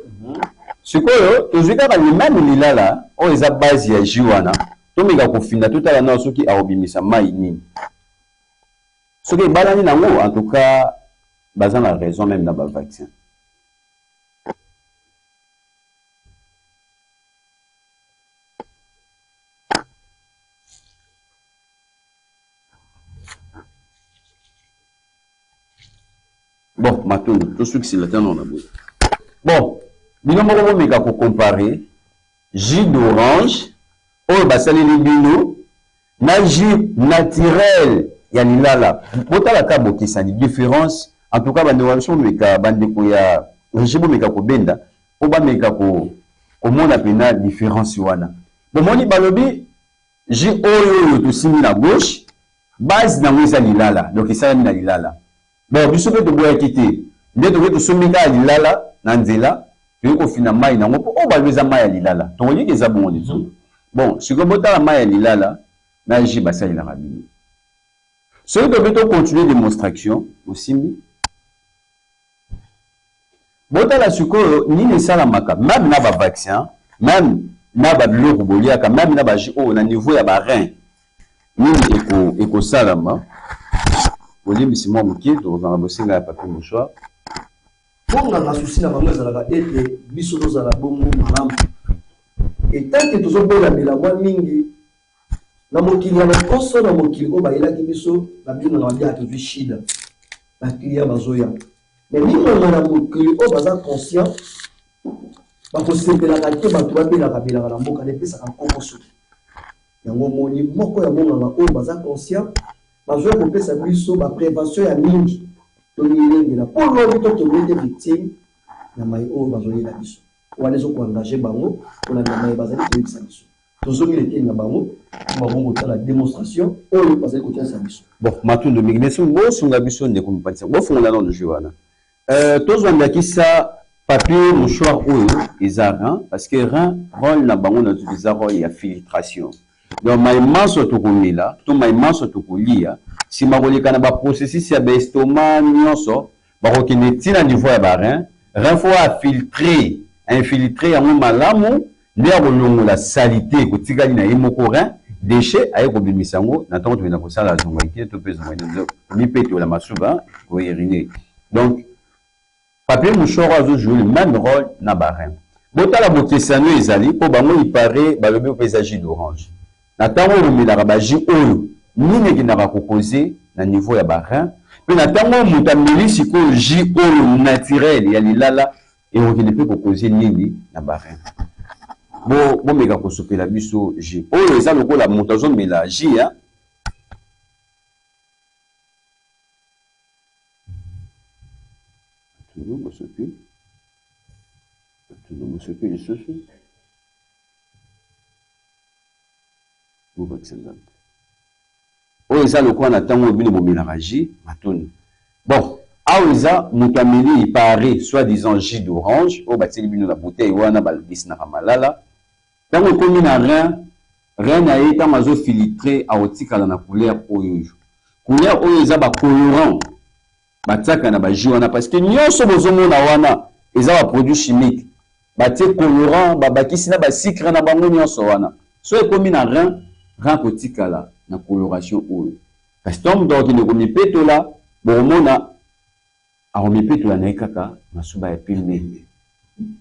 Sikoyo tozwi kaka le meme lilala oyo eza base ya jus wana tomeka kofinda totala nao soki akobimisa mayi nini. Soki ebalani nango en tout cas baza na raison meme na ba vaccin. Bon, matondo, tosukisela te na boye. Bon, bino moko bomeka ko comparer jus d'orange oyo basaleli bino na jus naturel ya lilala. Botala ka bokesani, difference. En tout cas, bandeko na biso bomeka, bandeko ya regie bomeka kobenda po bameka ko komona pena difference wana. Bomoni balobi jus oyo oyo tosimbi na gauche base nango eza lilala, donc esalami na lilala. Bon biso pe toboyaki te, nde toke tosombi kaka lilala na nzela, toye kofina mayi nango po oyo balobi eza mayi ya lilala, tokoki ke eza bongo te solo. Bon sikoyo botala mayi ya lilala na jus basalelaka bino. Soki tobi to continuer demonstraction, bosimbi? Botala sikoyo nini esalamaka meme na ba vaccin, meme na ba biloko boliaka, meme na ba jus oyo na niveau ya ba reins nini eko ekosalama. Bolimbisi mwa moke, tokozala na bosenga ya papier mouchoir. Bonganga souci na bango ezalaka ete biso tozala bongo malamu et tant que tozo bela bela mwa mingi na mokili ya lokoso na mokili oyo bayelaki biso ba minganga babiaka tozwi shida ba client bazoya Mais minganga na mokili oyo baza conscient bakosepelaka te bato babelaka belaka na mboka na epesaka nkokoso. Yango omoni moko ya monganga oyo baza conscient bazoya kopesa biso ba prevention ya mingi tomilengela mpo lobi totombe te victime na mai oyo bazoyela biso. Wana ezo ko engager bango kolanda maye bazali koyebisa biso. Tozongi na eteni na bango mpo bango kotala demonstration oyo bazali kotalisa biso. Bon, matondo mingi. Mais bosunga biso ndeko mopanzi sango. Bofungola nanu jeu wana. Euh, tozwa ndakisa papier mouchoir oyo eza rein parce que rein role na bango na nzoto eza role ya filtration. Donc mayi manso tokomela to mayi manso tokolia sima koleka na ba processus ya ba estomac nionso Bakokende ti na niveau ya ba reins, rein faut a filtrer, a infiltrer yango malamu nde akolongola salite ekotikali na ye moko rein, dechet aye kobimisa yango na tango tokenda kosala zongaike to pe zongaike komipetola masuba ko uriner. Donc papier mouchoir oyo azo jouer le meme role na ba reins. Botala bokesani oyo ezali po bango il parait balobi oyo pe eza jus d'orange. Na tango oyo bomelaka ba jus oyo, nini ekendaka ko causer na niveau ya ba reins? Pe na tango oyo moto ameli sikoyo jus oyo naturel ya lilala, ekokende pe ko causer nini na ba reins? Bo bomeka kosopela biso jus oyo eza lokola moto azo mela jus ya. Bosopi, bosopi lisusu. Bobakisa Nzambe. Oyo eza lokola na tango oyo bino bomelaka jus matondo. Bon, awa eza mutu ameli il parait soit disant jus d'orange oyo batieli bino na bouteille wana ba dessinaka malala. Tango ekomi na rein, rein na ye tango azo filtrer akotikala na couleur oyo oyo. Couleur oyo eza ba colorants batiaka na ba jus wana parce que nionso bozo mona wana eza ba produits chimiques batie colorant ba bakisi na ba sucre na bango nionso wana soki ekomi na rein, rein akotikala na coloration oyo kasi tango mutu akokende komipetola bokomona akomipetola na ye kaka masuba ya pembe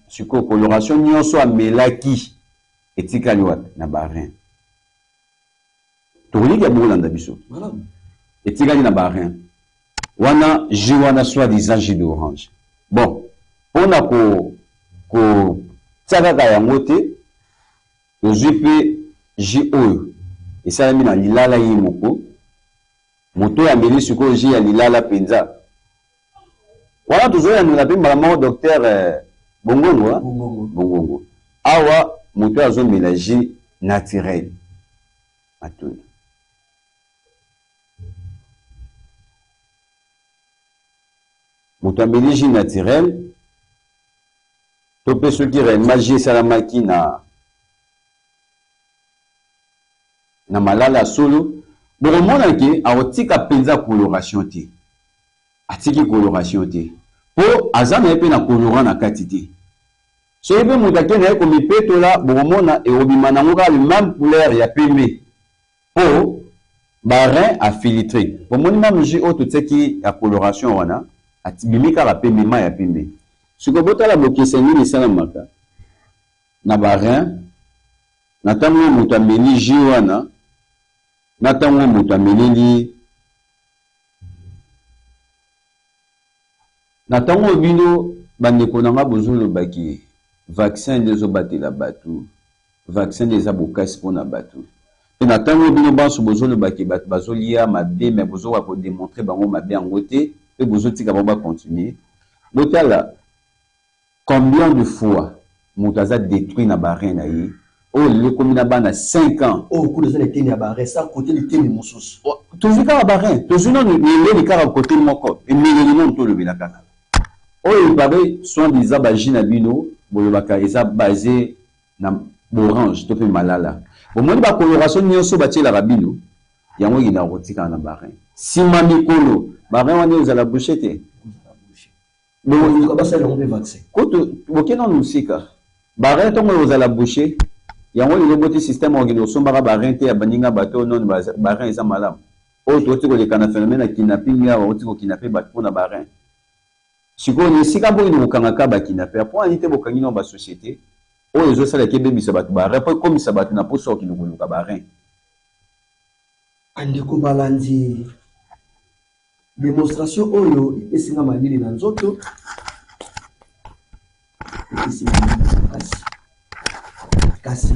sikoyo coloration nionso amelaki etikali wapi na ba rein. Tokoki ya bolanda biso. Etikali na ba rein. Wana jus wana soit disant jus d'orange. Bon, pona ko ko tia kaka yango te, tozui pe jus oyo esalami na lilala ye moko. Moto oyo ameli sikoyo jus ya lilala penza. Wana tozo yanola pe mbala moko docteur Bongongo hein? Bongongo. Bongongo. Awa moto oyo azo mela jus naturel. Matondo. Moto ameli jus naturel to pe soki reellement jus esalamaki na. na malala ya solo, bokomona ke akotika mpenza coloration te. Atiki coloration te po aza na ye pe na colorant na kati te. Soki pe moto ake na ye komipetola, bokomona ekobima nango kaka le meme couleur ya pembe po ba reins a filtre. Bomoni meme jus oyo totiaki ya coloration wana, abimi kaka pembe, mayi ya pembe. Sikoyo botala bokeseni nini esalamaka na ba reins na tango oyo moto ameli jus wana na tango oyo moto ameleli. Na tango oyo bino ba ndeko na nga bozo loba ke vaccin nde ezo batela batu, vaccin nde eza bokasi pona batu, pe na tango oyo bino banso bozo loba ke batu bazo lia mabe mais bozo koka ko demontrer bango mabe yango te pe bozo tika bango ba continuer, botala Combien de fois mutu aza detruit na ba reins na ye oyo lelo ekomi na bana 5 ans. Oyo kuna eza na eteni ya ba reins sans compter liteni mosusu. Tozwi kaka ba reins, tozwi nanu eleli kaka cote moko, emeleli nanu tolobela kaka. Oyo il parait soin disant ba jus na bino bolobaka eza base na b'orange to pe malala. Bomoni ba coloration nioso batielaka bino yango ekendaka kotikala na ba reins. Sima mikolo ba reins wana ekozala bouche te? Bokoluka basalela yango mpe vaccin. Kutu boke nanu musika. Ba rein tongo ekozala bouche. Yango lelo boti système okende kosombaka ba rein te ya baninga bato oyo nanu ba rein eza malamu. Oyo towuti koleka na phenomène ya kidnapping awa bawuti ko kidnapper batu pona ba rein. Sikoyo na esika bokende kokanga ka ba kidnapper pona nini te bokangi nanu ba societe oyo ezosala ke ebebisa batu ba rein po ekomisa batu na posa ya kokende koluka ba rein. Bandeko balandi. Demonstration oyo epesi nga malili na nzoto, epesi nga malili makasi. Kasi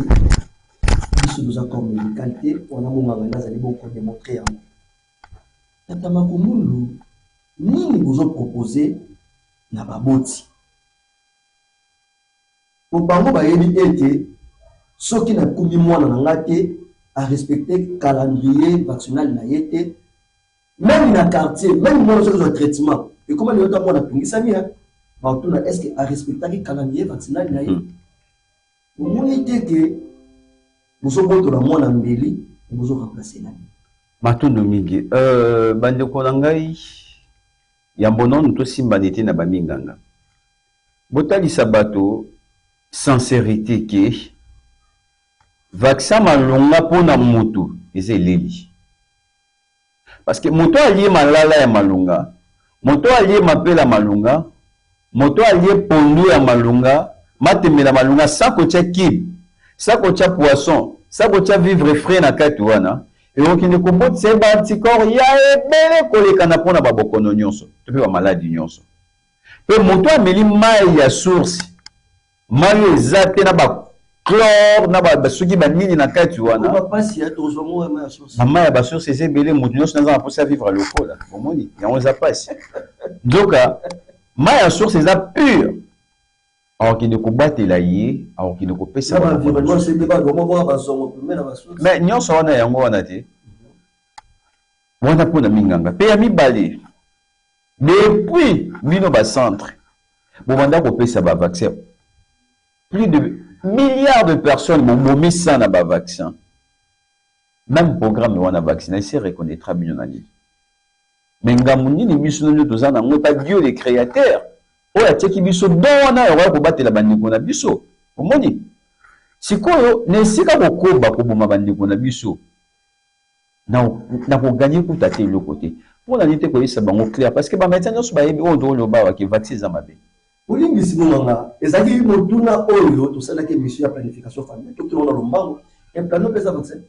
biso toza corps medical te, wana monganga nde azali bongo ko demontrer yango. Tata Makumundu, nini bozo proposer na baboti? Po bango bayebi ete soki nakumbi mwana na nga te, a respecter calendrier vaccinal na ye te, meme na quartier, meme mwana soki azwa traitement, ekoma lelo ata mwana atungisami hein, bakotuna est ce que a respectaki calendrier vaccinal na ye? Omoni te que bozobotola mwana mbeli mais bozo remplacer na nini? Matondo mingi ba ndeko na ngai, yambo nanu tosimbana ete na ba minganga. Botalisa bato sincerite que vaccin malonga pona mutu eza eleli. Parce que moto alie malala ya malonga, moto alie mapela malonga, moto alie pondu ya malonga, matembele ya malonga sans kotia cube, sans kotia poisson, sans kotia vivre frais na kati wana, ekokende kobotisa ye ba anticorps ya ebele koleka na pona ba bokono nionso to pe ba maladi nionso. Pe moto ameli mayi ya source, mayi oyo eza te na ba chlore na ba soki ba nini na kati wana. Ba pasi ya tozwa ngo ya mayi ya source. Ba mayi ya ba source eza ebele, moto nyonso naza na posa ya vivre lokola. Omoni, yango eza pasi. Nzoka mayi ya source eza pure. Akokende kobatela ye, akokende kopesa ba environnement se ba ba ba zongo pembeni na ba source. Mais nyonso wana yango wana te. Wana pona minganga. Pe ya mibale, Depuis bino ba centre bobanda kopesa ba vaccin plus de milliards de personnes bobomi 100 na ba vaccin meme programme wana vaccinal se reconnaitra bino na nini? Mais ngambo nini biso na bino toza na yango epa Dieu le createur oyo atiaki biso don wana ya koya kobatela bandeko na biso omoni sikoyo na esika kokoba koboma bandeko na biso Na na ko gagner kutu ata eloko te. Pona nini te koyebisa bango clair parce que ba medecins nionso bayebi oyo tozo loba awa que vaccin eza mabe. Bolimbisi monganga, ezalaki motuna oyo tosalaki emission ya planification familiale, tokende yango na lombango. Implano pe eza vaccin?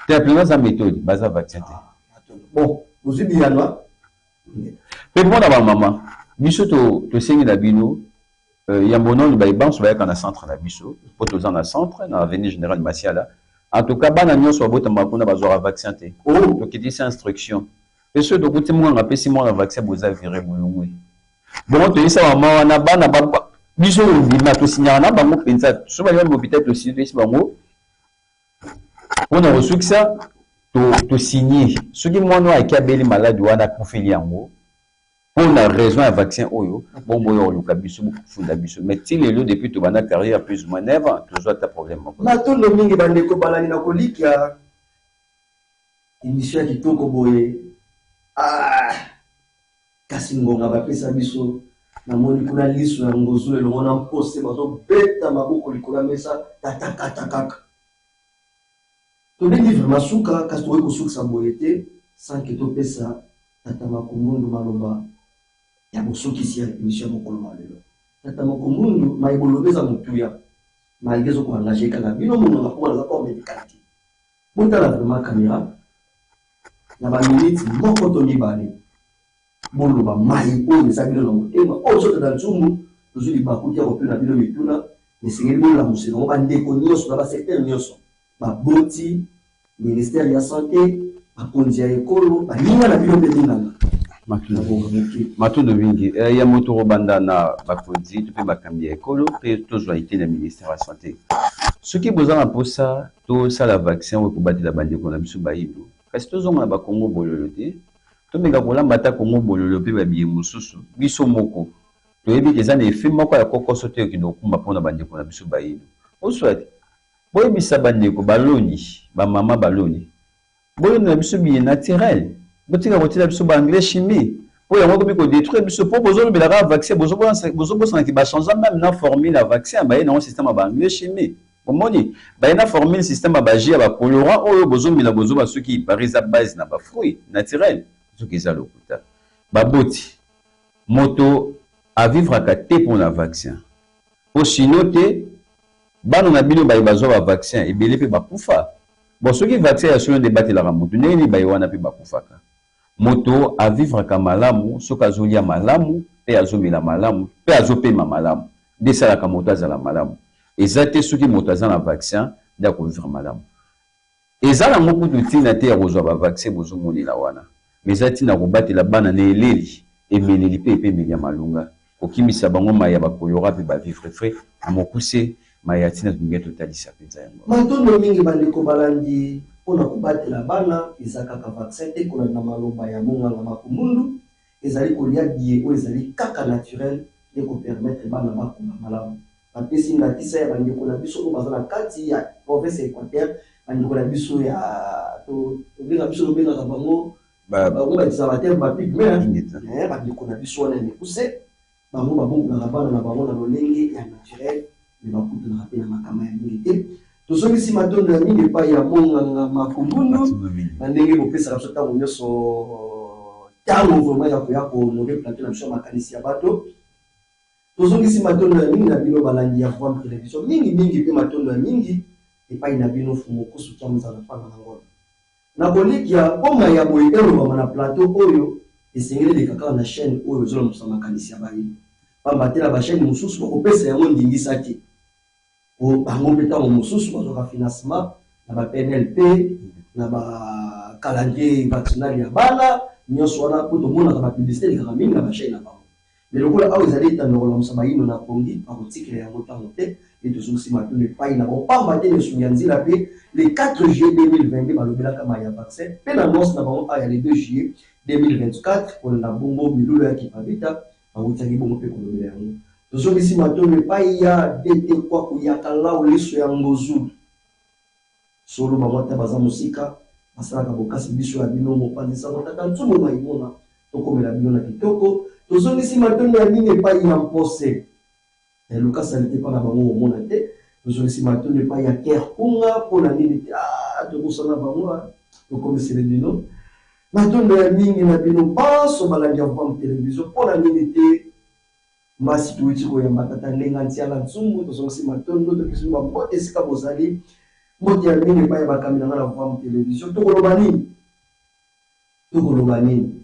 Te, implano eza methode, baza vaccin te. Ah, bon, bozwi biyano. Pe pona ba mama, biso to tosengi na bino Yambo nanu baye banso bayaka na centre na biso po toza na centre na avenue general Masiala en tout cas bana nionso babotamaka kuna bazuaka vaccin te tokitisi instruction pe soki tokuti munganga apesi mwana vaccin boza vire bolongwe bongo toyebisa ba maman wana bana ba biso tondima to signaka na bango penza soki baye na hopital to signe toyebisi bango pona kosukisa to signe soki mwana oyo ake abeli malade wana akufeli yango Pona raison ya vaccin oyo bongo boya koluka biso bofunda biso mais ti lelo depuis tobanda carrière plus ou moins 9 ans tozua ata problème moko te. Matondo mingi ba ndeko balandi na kolikia. Emission ya kitoko boye. Ah! Kasi ngonga bapesa biso, namoni kuna liso ya Ngozulu elongo na Mpose bazobeta maboko likolo ya mesa tatakata kaka. Tobengi vraiment suka, kasi tokoki kosukisa boye te sans que topesa Tata Makumbundu maloba ya bosukisi ya emission ya mokolo mwa lelo. Tata Makumbundu, maye bolobi eza motuya, malgre ezo ko engager kaka bino monganga mpo naza corps medical te. Botala vraiment camera na ba minutes moko to mibale, boloba maye oyo eza bino na motema. Oyo biso Tata Ntsumbu tozwi libaku te ya kotuna bino mituna, esengeli bolamusela yango ba ndeko nionso na ba secteurs nionso, baboti, ministère ya sante, bakonzi ya ekolo, baninga na bino mpe minganga. Matondo mingi. Yambo tokobanda na bakonzi to mpe bakambi ya ekolo mpe tozwa eteni ya ministère ya sante. Soki boza na mposa tosala vaccin oyo ekobatela bandeko na biso bayindo, kasi tozonga na ba Congo bololo te, tomeka kolamba ata Congo bololo mpe ba biye mosusu biso moko. Toyebi ke eza na effet moko ya kokoso te ekende kokumba mpo na bandeko na biso bayindo. Ou soit, boyebisa bandeko baloni, ba mama baloni, bolona biso biye naturel, botika kotiela biso ba engrais chimie po yango ekomi ko detruire biso po bozolobela kaka vaccin, bozobosana ke ba changea meme na formule ya vaccin, baye nango système ya ba engrais chimie. Bomoni, baye na formule système ya ba jus ya ba colorant oyo bozomela bozoba soki il parait eza base na ba fruits naturel, soki eza lokuta. Baboti, moto a vivraka te pona vaccin po sinon te bana na bino baye bazwa ba vaccin ebele pe bakufa. Bon soki vaccin ya solo nde ebatelaka mutu ndenge nini baye wana pe bakufaka? Moto a vivraka malamu soki azolia malamu pe azomela malamu pe azopema malamu nde esalaka moto azala malamu. Eza te soki moto aza na vaccin nde ako vivre malamu. Eza nango kutu tina te ya kozwa ba vaccin bozo monela wana mais eza tina ya kobatela bana na eleli, emeleli pe epemeli ya malonga, kokimisa bango mayi ya ba colora pe ba vivre frais. Na mokuse, maye ya tina tolingi totalisa penza yango wana. Matondo mingi ba ndeko balandi pona kobatela bana eza kaka vaccin te kolanda maloba ya monganga Makumbundu ezali kolia biye oyo ezali kaka naturel nde ko permettre bana bakola malamu. Bapesi ndakisa ya bandeko na biso oyo baza na kati ya province ya Equateur, bandeko na biso ya tobenga biso tobengaka bango bango bakisaka ba terme ba pygmee, bandeko na biso wana ya mikuse, bango babongolaka bana na bango na lolenge ya naturel, mais bakutanaka pe na makama ya mingi te. Tozongisi matondo ya mingi epai ya monganga Makumbundu na ndenge bopesaka biso ntango nyonso ntango vraiment ya koya ko honorer plateau na biso ya makanisi ya bato. Tozongisi matondo ya mingi na bino balandi ya Vuam Television, mingi mingi pe matondo ya mingi epai na bino Mfumu Kusu Kiamuzala Fana na Ngolo. Na kolikia po maye ya boye elobama na plateau oyo, esengeli eleka kaka na chaine oyo ezolamusa makanisi ya bayindo. Pamba te na ba chaines mosusu bakopesa yango ndingisa te. Po bango pe tango mosusu bazwaka financement na ba PNLP, na ba calendrier vaccinal ya bana, nionso wana po tomonaka ba publicite elekaka mingi na ba chaines na bango. Mais lokola awa ezali etando ya kolamusa bayindo na pongi, bakotikela yango tango te, nde tozongisi matondo epayi na bango pamba te na esungi ya nzela pe le 4 juillet 2022 balobelaka maye ya vaccin pe na annonce na bango awa ya le 2 juillet 2024 kolanda bongo milulu ya Kimpa-Vita bawutaki bongo pe kolobela yango. Tozongisi matondo epayi ya DT Kwaku Yakalau Liso ya Ngozulu. Solo bango ata baza mosika basalaka bokasi biso ya bino mopanzi sango tata Nsumu Maimona tokomela bino na kitoko. Tozongisi matondo ya mingi epayi ya Mpose Luka salite epa na bango omona te. Tozongisi matondo epayi ya Ker Kunga pona nini te ah tobosana bango ah tokomisele bino matondo ya mingi na bino banso balandi ya Vuam Television pona nini te Mbasi towuti koyamba tata Ndenga Ntiala Nsumbu, tozongisi matondo, topesi bino ba mbote esika bozali. Mbote ya mingi epai ya bakambi na ngai na Vuamu Television. Tokoloba nini? Tokoloba nini?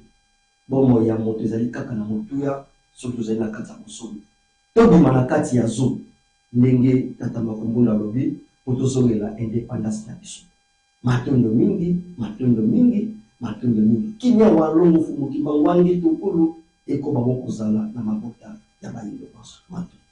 Bomoi ya moto ezali kaka na motuya soki tozali na kati ya bonsomi. Tobima na kati ya zoo, ndenge tata Makumbundu alobi, mpo tozongela independance na biso. Matondo mingi, matondo mingi, matondo mingi. Kimia wa longo Mfumu Kimbangu Wangi Tukulu ekoba bo kozala na mabota ya bayindo banso. Matondo.